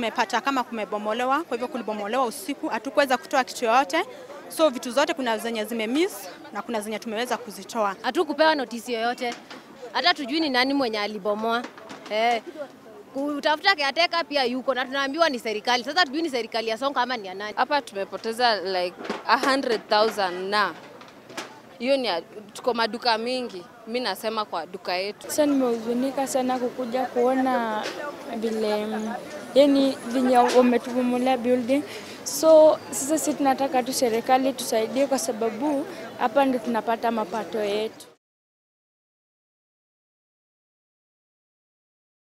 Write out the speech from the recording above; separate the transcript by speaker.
Speaker 1: tumepata kama kumebomolewa, kwa hivyo kulibomolewa usiku, hatukuweza kutoa kitu yoyote. So vitu zote kuna zenye zimemiss na kuna zenye tumeweza kuzitoa.
Speaker 2: Hatukupewa notisi yoyote, hata tujui ni nani mwenye alibomoa. Kutafuta caretaker pia yuko na tunaambiwa ni serikali. Sasa tujui ni serikali ya Sonko ama ni ya nani.
Speaker 3: Hapa tumepoteza like 100,000 na hiyo ni tuko maduka mingi. Mimi nasema kwa duka yetu.
Speaker 4: Sasa nimehuzunika sana kukuja kuona vile yani venye wametubomolea building. So sasa sisi tunataka tu serikali tusaidie kwa sababu hapa ndio tunapata mapato yetu.